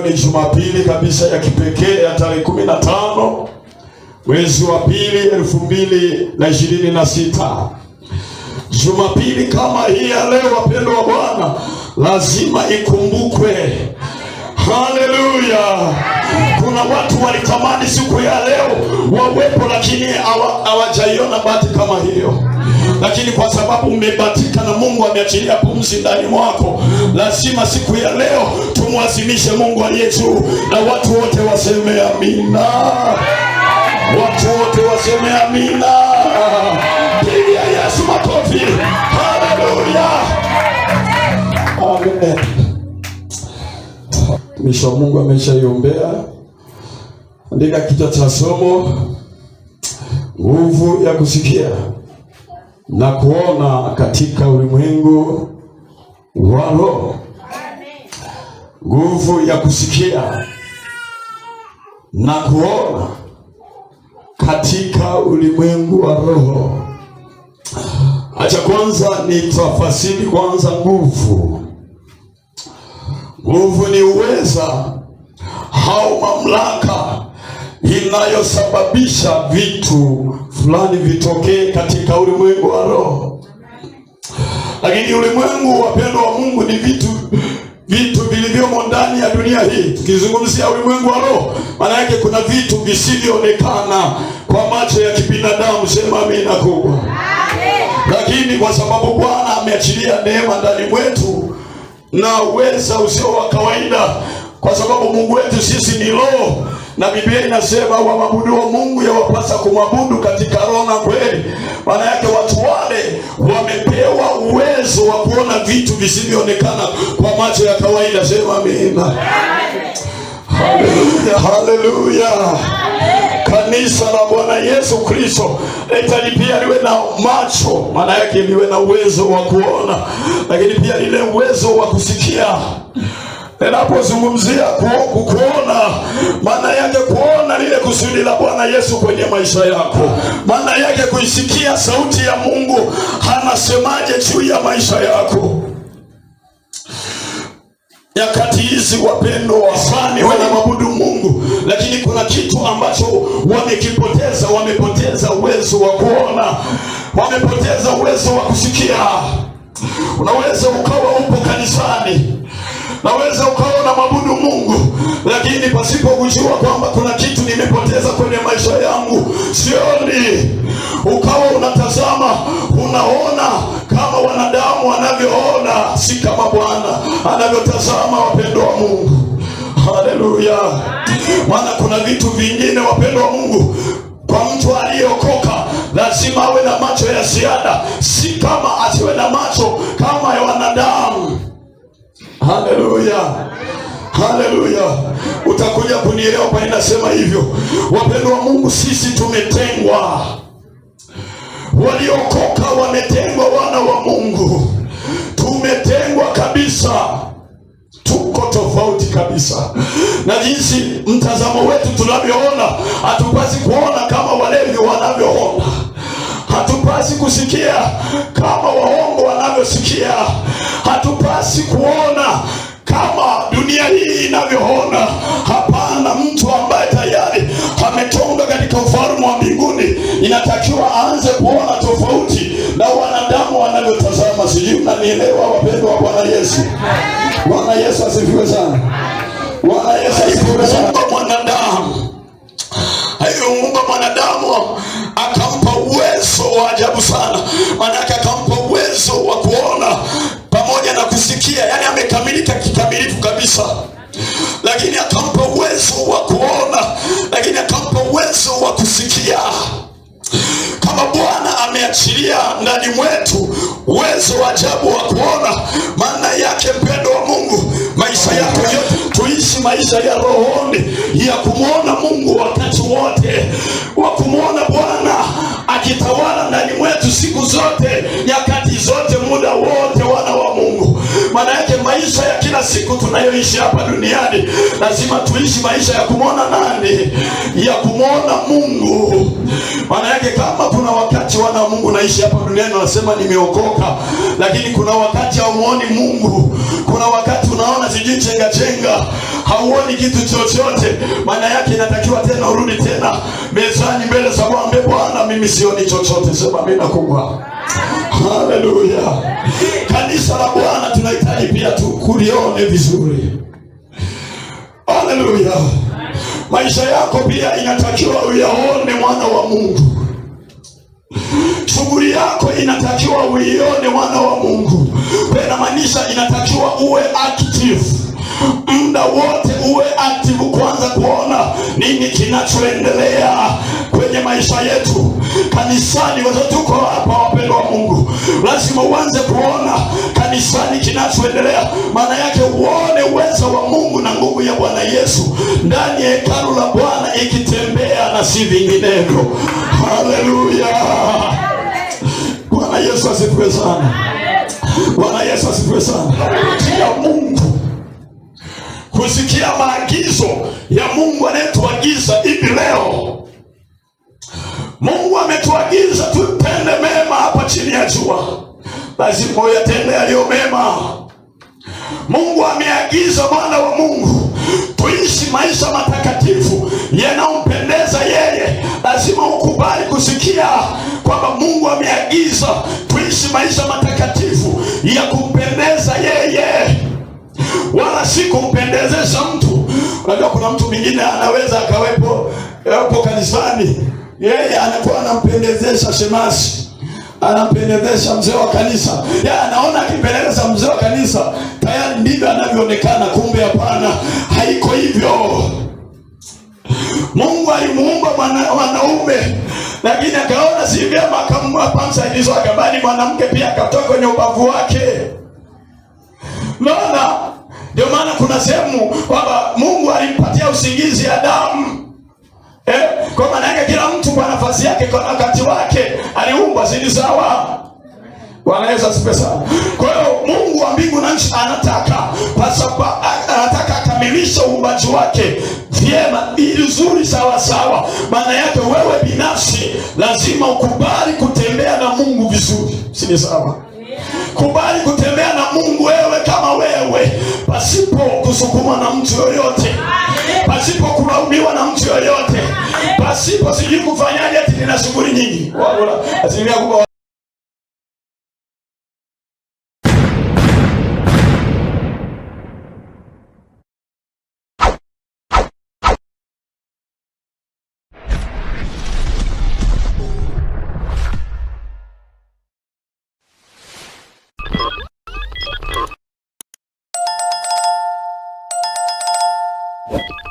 Ni Jumapili kabisa ya kipekee ya tarehe 15 mwezi wa pili 2026. Jumapili kama hii ya leo, wapendwa wa Bwana, lazima ikumbukwe. Haleluya! Kuna watu walitamani siku ya leo wawepo, lakini hawajaiona bahati kama hiyo. Lakini kwa sababu umebahatika na Mungu ameachilia pumzi ndani mwako, lazima siku ya leo tumwazimishe Mungu aliye juu, na watu wote waseme amina. Watu wote waseme amina. Pigia Yesu makofi. Haleluya, amen. Mtumishi wa Mungu ameshaiombea. Andika kichwa cha somo, nguvu ya kusikia na kuona katika ulimwengu wa roho. Nguvu ya kusikia na kuona katika ulimwengu wa roho. Acha kwanza nitafasiri kwanza nguvu. Nguvu ni uweza au mamlaka inayosababisha vitu fulani vitokee katika ulimwengu wa roho. Lakini ulimwengu, wapendwa wa Mungu, ni vitu vilivyomo ndani ya dunia hii. Tukizungumzia ulimwengu wa roho, maana yake kuna vitu visivyoonekana kwa macho ya kibinadamu. Sema amina kubwa. Lakini kwa sababu Bwana ameachilia neema ndani mwetu na uweza usio wa kawaida, kwa sababu Mungu wetu sisi ni roho, na Biblia inasema waabuduo Mungu yawapasa kumwabudu katika roho na kweli. Maana yake watu wale wamepewa uwezo wa kuona vitu visivyoonekana kwa macho ya kawaida. Sema amina. Haleluya, haleluya. Kanisa la Bwana Yesu Kristo etali pia liwe na macho, maana yake liwe na uwezo wa kuona, lakini pia lile uwezo wa kusikia. Ninapozungumzia kuona, maana yake kuona lile kusudi la Bwana Yesu kwenye maisha yako, maana yake kuisikia sauti ya Mungu anasemaje juu ya maisha yako. Nyakati hizi wapendwa, wasani wanamwabudu Mungu, lakini kuna kitu ambacho wamekipoteza. Wamepoteza uwezo wa kuona, wamepoteza uwezo wa kusikia. Unaweza ukawa upo kanisani, naweza ukawa unamwabudu Mungu, lakini pasipo kujua kwamba kuna kitu nimepoteza kwenye maisha yangu, sioni. Ukawa unatazama, unaona kama wanadamu wanavyoona, si kama Bwana anavyotazama. Wapendwa wa Mungu, haleluya! Maana kuna vitu vingine, wapendwa wa Mungu, kwa mtu aliyeokoka lazima awe na macho ya ziada, si kama asiwe na macho kama ya wanadamu. Haleluya, haleluya! Utakuja kunielewa kwa nini nasema hivyo. Wapendwa wa Mungu, sisi tumetengwa, waliokoka wametengwa, wana wa Mungu tumetengwa kabisa, tuko tofauti kabisa na jinsi mtazamo wetu tunavyoona. Hatupasi kuona kama walevi wanavyoona, hatupasi kusikia kama waongo wanavyosikia, hatupasi kuona kama dunia hii inavyoona. Hapana, mtu ambaye tayari ametonga katika ufalme wa mbinguni inatakiwa aanze kuona tofauti na wanadamu wanavyotazama. Sijui mnanielewa, wapendwa wa Bwana Yesu. Bwana Yesu asifiwe sana. Bwana Yesu asifiwe sana. Mwanadamu aliyomuumba mwanadamu akampa uwezo wa ajabu sana, maanake akampa uwezo wa kuona pamoja na kusikia, yaani amekamilika kikamilifu kabisa, lakini akampa uwezo wa kuona, lakini akampa uwezo wa kusikia. Kama Bwana ameachilia ndani mwetu uwezo wa ajabu wa kuona, maana yake mpendo wa Mungu, maisha yako yote tuishi maisha ya rohoni ya kumwona Mungu wakati wote, wa kumwona Bwana akitawala ndani mwetu siku zote, nyakati zote, muda wote, wana wa Mungu. Maana yake maisha ya kila siku tunayoishi hapa duniani lazima tuishi maisha ya kumwona nani? Ya kumwona Mungu. Maana yake kama kuna wakati wana wa Mungu naishi hapa duniani wanasema nimeokoka, lakini kuna wakati haumuoni Mungu, kuna wakati unaona sijui chenga chenga, hauoni kitu chochote. Maana yake inatakiwa tena urudi tena mezani mbele za Bwana, Bwana, mimi sioni chochote, sema amina kubwa. Haleluya! Kanisa la Bwana tunahitaji pia tukulione vizuri. Haleluya! Maisha yako pia inatakiwa uyaone, mwana wa Mungu. Shughuli yako inatakiwa uione, mwana wa Mungu. Kwa inamaanisha inatakiwa uwe active muda wote, uwe active kwanza kuona nini kinachoendelea kwenye maisha yetu kanisani. Watoto tuko hapa, wapendwa wa Mungu, lazima uanze kuona kanisani kinachoendelea. Maana yake uone uwezo wa Mungu na nguvu ya Bwana Yesu ndani ya hekalu la Bwana ikitembea na si vinginevyo. Haleluya! Bwana Yesu asifiwe sana. Bwana Yesu asifiwe sana. Ya Mungu kusikia maagizo ya Mungu anayetuagiza hivi leo. Mungu ametuagiza tutende mema hapa chini ya jua, lazima uyatende yaliyo mema. Mungu ameagiza mwana wa Mungu tuishi maisha matakatifu yanayompendeza yeye. Lazima ukubali kusikia kwamba Mungu ameagiza tuishi maisha matakatifu ya kumpendeza yeye, wala si kumpendezesha mtu. Unajua kuna mtu mwingine anaweza akawepo hapo kanisani, yeye anakuwa anampendezesha shemasi, anampendezesha mzee wa kanisa, yeye anaona akimpendezesha mzee wa kanisa tayari ndivyo anavyoonekana. Kumbe hapana, haiko hivyo. Mungu alimuumba mwanaume, lakini akaona si vyema akampa msaidizi wake, bali mwanamke pia akatoka kwenye ubavu wake. Naona ndio maana kuna sehemu kwamba Mungu alimpatia usingizi Adamu. Kwa maana yake kila mtu kwa nafasi yake, kwa wakati wake aliumbwa, si ni sawa? Bwana Yesu asifiwe sana. Kwa hiyo Mungu wa mbingu na nchi anataka, kwa sababu anataka akamilishe uumbaji wake vyema vizuri, sawa sawa. Maana yake wewe binafsi lazima ukubali kutembea na Mungu vizuri, si ni sawa? Kubali kutembea na Mungu wewe kama wewe, pasipo kusukumwa na mtu yoyote, pasipo kulaumiwa na mtu yoyote, pasipo sijui kufanyaje ati nina shughuli nyingi. Asilimia kubwa You.